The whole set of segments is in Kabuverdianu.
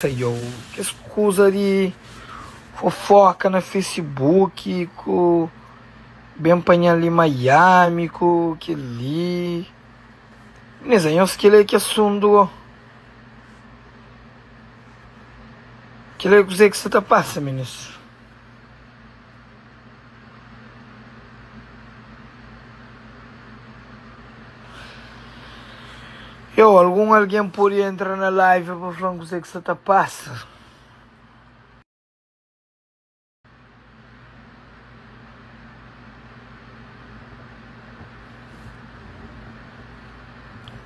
Yo, kes kuza di fofoka na Facebook ku ben panha-l li Miami ku kel-li. Minis, anhos kel-li é ki asuntu go. Kel-li é kuzê ki sa ta pasa, minis? Yo, algun algen pode entra na live pa fla-m kuzê ki sta ta pasa?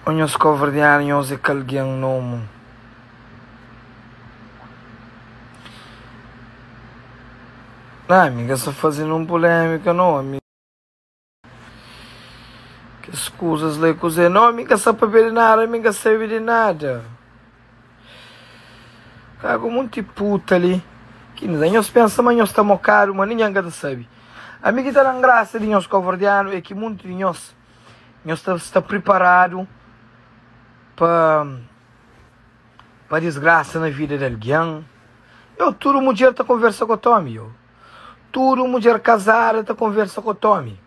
Ô nhos koverdianu, nhos é ka algen nomu. Nah, mi ka sta faze nun pulémika no, ami. Kes kuzas la é kuzê? No, mi ka sta papia di nada, mi ka sabe di nada. Kagu munti puta li. Ki nhos pensa ma nhos ta mokadu, ma ningen ka ta sabe. Ami ki ta da-m grasa di nhos koverdianu é ki munti di nhos, nhos ta sta priparadu pa pa disgrasa na vida di algen. Yo, tudu mudjer ta konversa ku otu omi, yo. Tudu mudjer kazada ta konversa ku otu omi.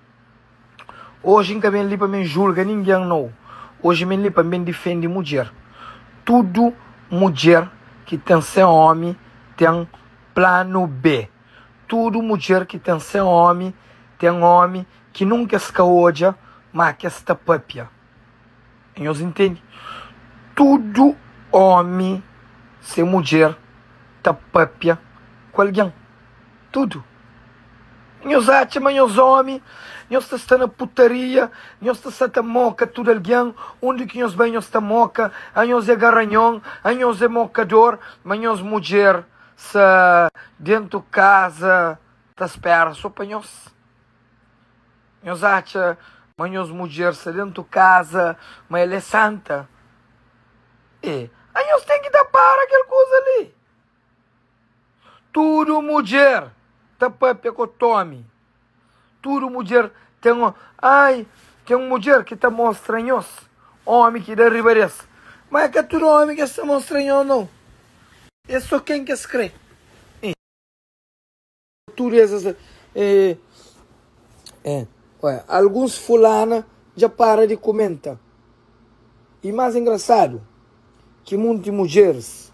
Oji N ka ben li pa ben julga ningen, nou. Oji N ben li pa N ben difende mudjer. Tudu mudjer ki ten se omi ten planu B. Tudu mudjer ki ten se omi ten omi ki nunka es ka odja, má ki es ta pâpia. Nhos intende? Tudu omi se mudjer ta pâpia ku algen. Tudu. Nhos atxa ma nhos omi, nhos ta sta na putaria, nhos ta sta ta moka tudu algen, undi ki nhos bai nhos ta moka, anhos é garanhon, anhos é mokador, ma nhos mudjer sa dentu kaza ta spera so pa nhos. Nhos atxa ma nhos mudjer sta dentu kaza ma el é santa? E, anhos ten ki ta para kel kuza li. Tudu mudjer ta papia ku otu omi. Tudu mudjer ten, ai, ten un mudjer ki ta mostra nhos omi ki da riba des. Ma é ka tudu omi ki es ta mostra nhos, nau. É so ken ki es kre. Tudu es, é, é, ué, alguns fulana dja para di kumenta. I más engrasadu, ki munti mudjeris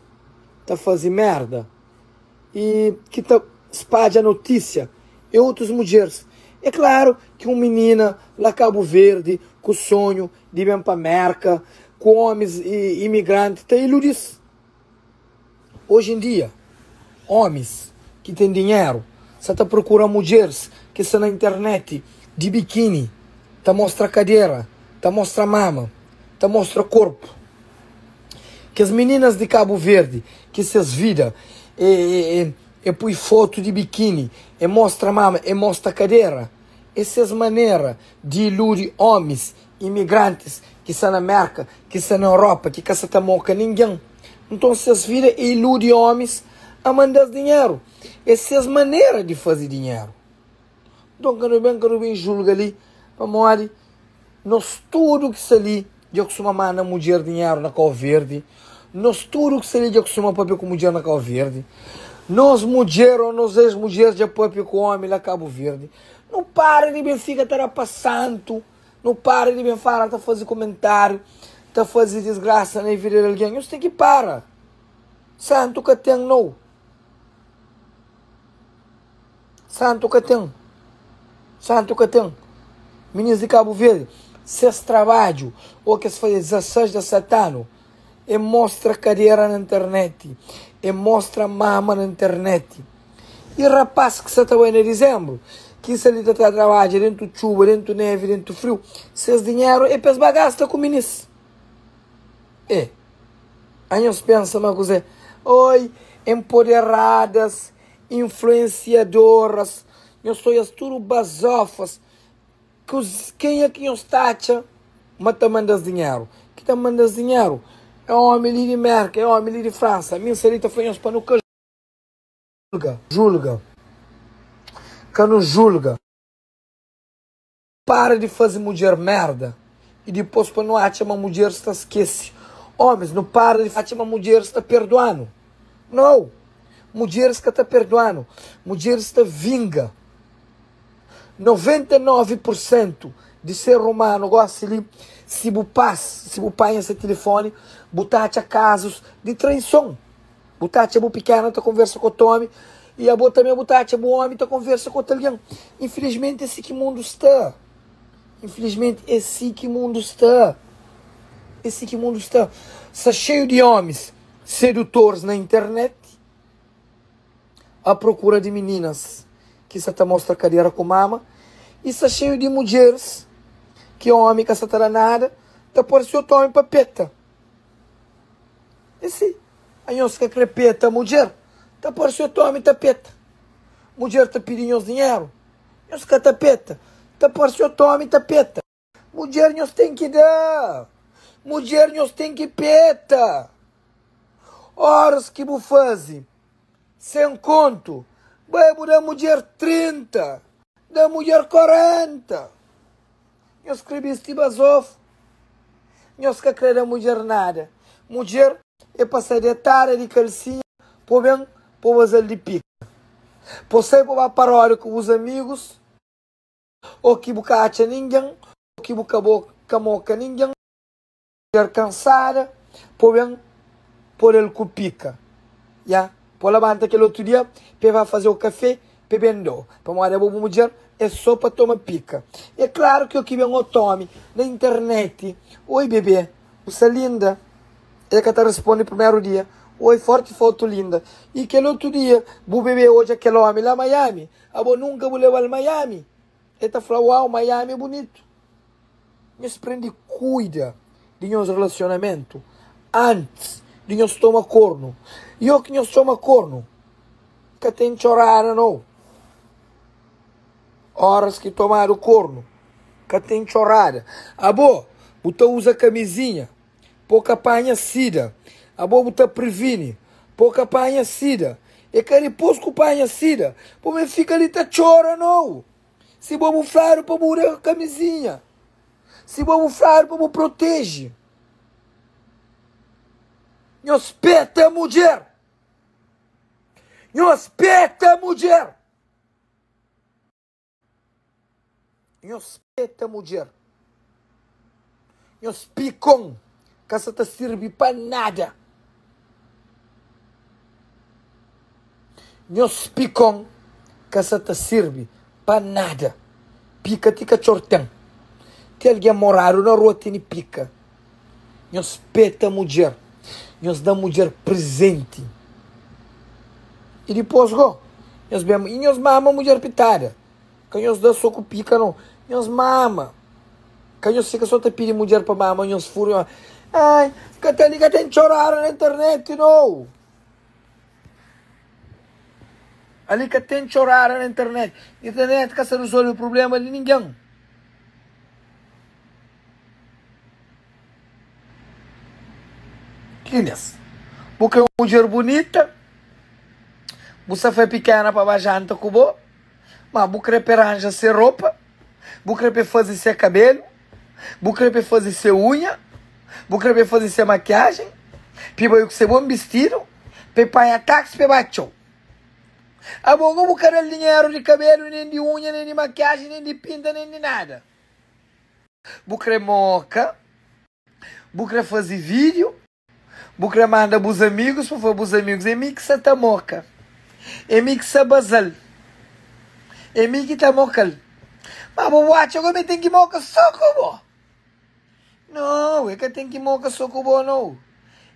ta faze merda i ki ta spadja notisia é otus mudjeris. É klaru ki un minina la Kabu Verdi ku sonhu di ben pa Merka ku omis imigranti ta iludi-s. Oji en dia, ómis ki ten dinheru sta ta prokura mudjeris ki sta na internet di bikini, ta mostra kadera, ta mostra mama, ta mostra korpu. Kes mininas di Kabu Verdi ki ses vida é pui fotu di bikini, é mostra mama, é mostra kadera, é ses manera di iludi ómis imigrantis ki sta na Merka, ki sta na Europa, ki ka sta ta moka ningen. Nton ses vida é iludi ómis a manda-s dinheru. É ses manera di faze dinheru. Nton ka nu ben, ka nu ben julga li, pamodi nos tudu ki sta li dja kustuma manda mudjer dinheru na Kau Verdi, nos tudu ki sta li dja kustuma papia ku mudjer na Kau Verdi, nos mudjer ô nos ex-mudjer dja papia ku ómi la Kabu Verdi. Nu para di ben fika ta da pa santu. Nu para di ben fala ta faze kumentáriu, ta faze disgrasa na vida di algen. Nhos ten ki para. Santu ka ten nou. Santu ka ten. Santu ka ten. Minis di Kabu Verdi, ses trabadju ô kes faze 16, 17 anu, é mostra kadera na internet, é mostra mama na internet. I rapás ki sta ta bai na dizembru, ki sta li ta tra trabadja dentu txuba, dentu nevi, dentu friu, ses dinheru é pa es ba gasta ku minis. E, anhos pensa ma kuzê? Oi, enpoderadas, influensiadoras, nhos ta odja-s tudu bazófas. Kuz, kenha ki nhos ta atxa ma ta manda-s dinheru? Ki ta manda-s dinheru é ómi li di Merka, é ómi li di Fransa. Mi N sta li ta fla nhos pa nu ka. Julga, julga, ka nu julga. Para di faze mudjer merda i dipôs pa nu atxa ma mudjeris ta skese. Ómis, nu para di atxa ma mudjeris ta perdoa-nu. Nau! Mudjeris ka ta perduanu, mudjeris ta vinga. 99 pur sentu di ser umanu gosi li, si bu pas, si bu panha se tilifoni, bu ta atxa kazus di traison. Bu ta atxa bu pikena ta konversa ku otu omi i abo tanbe bu ta atxa bu omi ta konversa ku otu algen. Infilismenti é si ki mundu sta. Infilismenti é si ki mundu sta. É si ki mundu sta. Sta xeiu di omis sedutoris na internet a prokura di mininas ki sa ta mostra kadera ku mama i sta xeiu di mudjeris ki omi ka sa ta da nada ta parse otu omi pa peta. E si anhos ka kre peta mudjer, ta parse otu omi ta peta. Mudjer ta pidi nhos dinheru, nhos ka ta peta, ta parse otu omi ta peta. Mudjer nhos ten ki da, mudjer nhos ten ki peta. Oras ki bu faze sen kontu, bai bu da mudjer 30, da mudjer 40. Nhos kre bisti bazofu, nhos ka kre da mudjer nada. Mudjer é pa sai detada di kalsinha po ben po bazal di pika. Po sai po ba paródia ku bus amigus. Ô ki bu ka atxa ningen, ô ki bu ka bo ka moka ningen, Mulher kansada, po ben po da-l ku pika, ya, Po labanta kel otu dia p'e ba faze-u kafe p'e ben da-u, Pamodi abo bu mudjer é so pa toma pika. É klaru ki ô ki ben otu omi na interneti, Oi bebe, bu sta linda. El ka ta responde primeru dia, Oi, forti fotu linda. I kel otu dia bu bebe odja kel omi la Miami, Abo nunka bu leba-l Miami? El ta fla, Uau, Miami é bunitu! Nhos prende kuida di nhos relasionamentu antis di nhos toma kornu. I ô ki nhos txoma kornu, ka ten txorada nau. Óras ki tomadu kornu, ka ten txorada. Abo, bu ta uza kamizinha Po ka panha sida. Abo bu ta privini. Po ka panha sida. E ka dipos ku panha sida po ben fika li ta txora nou. Si bo bu fladu pa bu uda kamizinha. Si bo bu fladu pa bu proteji. Nhos peta mudjer. Nhos peta mudjer. Nhos peta mudjer. Nhos pikon ka sa ta sirbi pa nada. Nhos pikon ka sa ta sirbi pa nada. Pika ti katxor ten. Ti algen moradu na rua tene pika. Nhos peta mudjer. Nhos da mudjer prezenti. I dipôs go, nhos ben i nhos mama mudjer pitada. Ka nhos da so ku pika no. Nhos mama. Ka nhos fika so ta pidi mudjer pa mama nhos furu. Ai, ka ta li ka ten txorada na internet no. Ali ka ten txorada na internet. Internet ka sa resolve problema di ningen. Inês, bu ka é un mudjer bunita, bu sa fla pikena pa ba janta ku bo. Ma bu kre pa e ranja se ropa, bu kre pa e faze se kabelu, bu kre pa e faze se unha, bu kre pa e faze se makiajen, pa e bai ku se bon bistidu, pa e panha taksi pa e bai txeu. Abo ka bu ka da-l dinheru di kabelu, nen di unha, nen di makiajen, nen di pinta, nen di nada. Bu kre moka, bu kre faze vídiu, Bu kre manda bus amigus pa fla bus amigus, É mi ki sa ta moka, é mi ki sa baza-l, é mi ki ta moka-l. Ma bo bu atxa gó ma el ten ki moka sô ku bo? Nau, el ka ten ki moka sô ku bo, nau.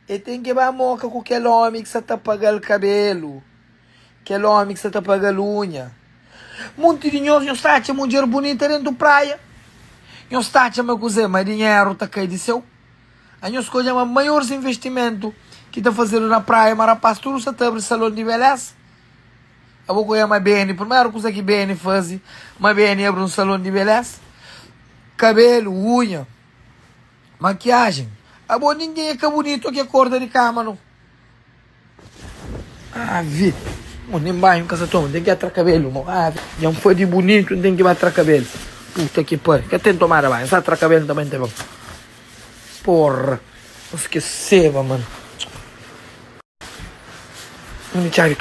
El ten ki ba moka ku kel ómi ki sa ta paga-l kabelu, kel ómi ki sa ta paga-l unha. Monti di nhos, nhos ta atxa mudjer bunita déntu praia, nhos ta atxa ma kuzê? Ma dinheru ta kai di séu? Anhos ka odja ma maiores investimentu ki ta fazedu na praia ma rapaz tudu sa ta abri salon di beleza? Abo ka odja ma BN primeru kuza ki BN fazi ma BN abri un salon di beleza? Kabelu, unha, makiajen. Abo ninguém é ka bunitu ki akorda di kama no. Ave, mo nem banho nka sa toma, n ten ki atra kabelu mo. Ave, dja n foi di bunitu, n ten ki ba tra kabelu. Puta ki pari, ka ten tomada banho, sa tra kabelu também ta ben. Porra, n skeseba mano. Undi txabi?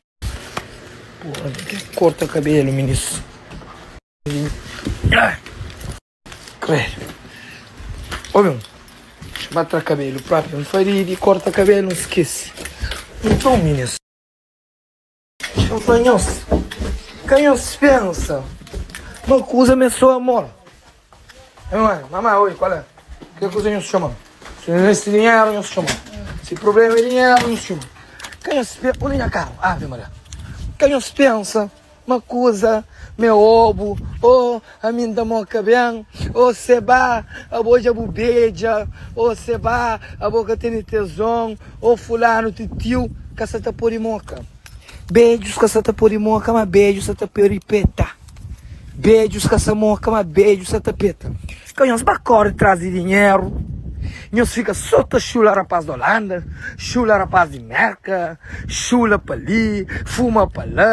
Porra, tem que corta cabelo, minis. Ah! Credo. Ô meu, ba tra cabelo próprio. Não foi de, de corta cabelo, não esquece. Então, minis. Eu falo, nhos, ka nhos pensa ma kuza ma é só amor. Mamãe, mamãe, oi, qual é? Que kuza nhos txoma? Se nhos meste dinheru, nhos txoma. Se problema é dinheru, nhos txoma. Ka nhos pensa, unda nha karu? Ave Maria. Ka nhos pensa ma kuza ma é obu, ô ami N ta moka ben, ô seba, abo dja bu bedja, ô seba, abo ka tene tezon, ô fulanu titiu ka sa ta pode moka. Bedjus ka sa ta pode moka, ma bedjus sa ta pode peta. Bedjus ka sa moka, ma bedjus sa ta peta. Ka nhos ba kore tras di dinheru, nhos fika so ta xula rapaz di Holanda, xula rapaz di Merka, xula pa li, fuma pa la.